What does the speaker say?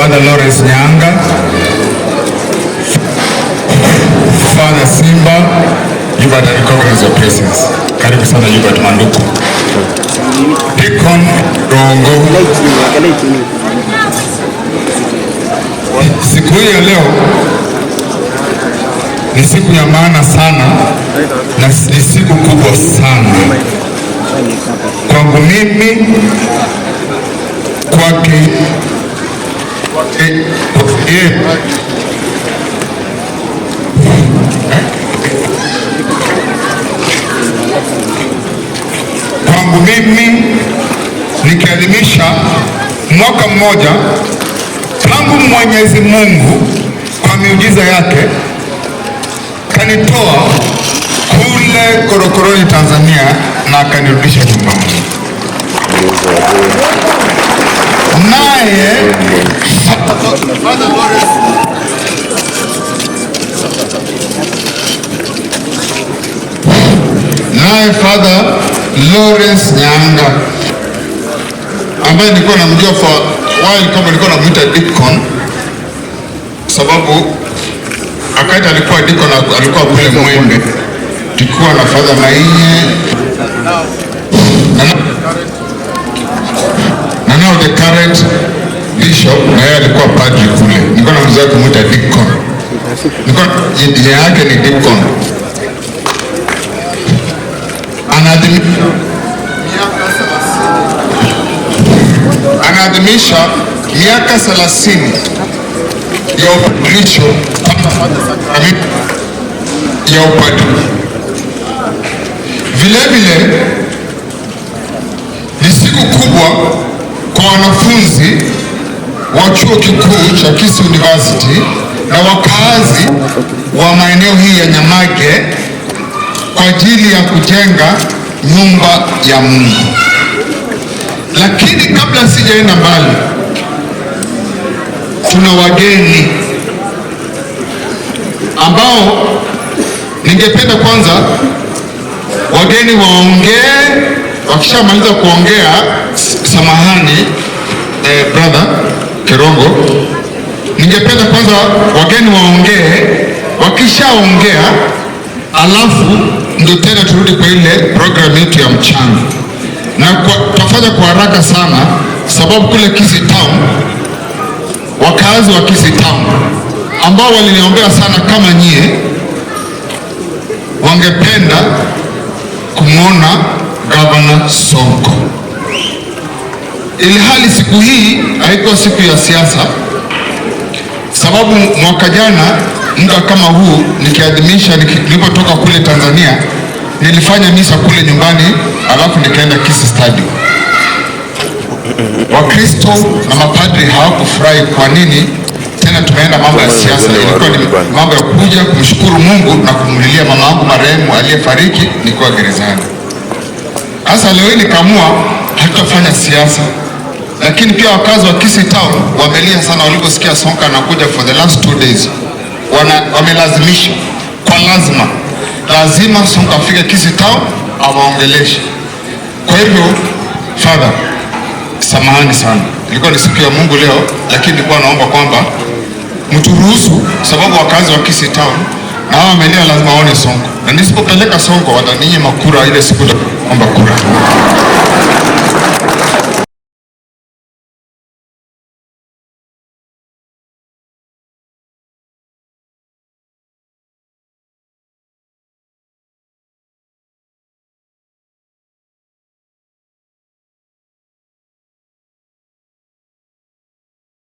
Father Lawrence Nyanga, Father Simba, Hubert, I recognize your presence. Karibu sana Hubert Manduku. Deacon Rongo. Siku hii ya leo ni siku ya maana sana na ni siku kubwa sana kwangu mimi, kwake kwangu mimi nikiadhimisha mwaka mmoja tangu Mwenyezi Mungu kwa miujiza yake kanitoa kule korokoroni Tanzania na akanirudisha nyumbani. Naye Father Lawrence Nyanga ambaye nilikuwa namjua for while, kama nilikuwa namuita Deacon, sababu akati alikuwa Deacon, alikuwa kule Mwembe, tukiwa na Father Mainye na now the current bishop, na yeye alikuwa padri kule. Nilikuwa namzoea kumuita Deacon, nilikuwa jina yake ni Deacon. Anaadhimisha miaka 30 ya upadirisho ya upadri. Vile vile ni siku kubwa kwa wanafunzi wa chuo kikuu cha Kisii University na wakazi wa maeneo hii ya Nyamage kwa ajili ya kujenga nyumba ya Mungu. Lakini kabla sijaenda mbali, tuna wageni ambao ningependa kwanza wageni waongee. Wakishamaliza kuongea, samahani brother Kerongo, ningependa kwanza wageni waongee. Wakishaongea alafu ndio tena turudi kwa ile program yetu ya mchana, na tutafanya kwa haraka sana, sababu kule Kisii Town, wakazi wa Kisii Town ambao waliniombea sana kama nyie, wangependa kumwona Governor Sonko, ilhali siku hii haikuwa siku ya siasa, sababu mwaka jana muda kama huu nikiadhimisha, nilipotoka kule Tanzania nilifanya misa kule nyumbani, alafu nikaenda Kisii Stadium. Wakristo na mapadri hawakufurahi. Kwa nini tena tumeenda mambo ya siasa? Ilikuwa ni mambo ya kuja kumshukuru Mungu na kumlilia mama yangu marehemu aliyefariki nikiwa gerezani. Sasa leo hii nikaamua hatutafanya siasa, lakini pia wakazi wa Kisii Town wamelia sana waliposikia Sonko anakuja for the last 2 days. Wamelazimisha kwa lazima Sonko afike Kisii Town awaongeleshe. Kwa hivyo Father, samahani sana, ilikuwa ni siku ya Mungu leo, lakini nilikuwa naomba kwamba mturuhusu, sababu wakazi wa Kisii Town na hao wamelia, lazima waone Sonko, na nisipopeleka Sonko wataninyima kura ile siku nitaomba kura.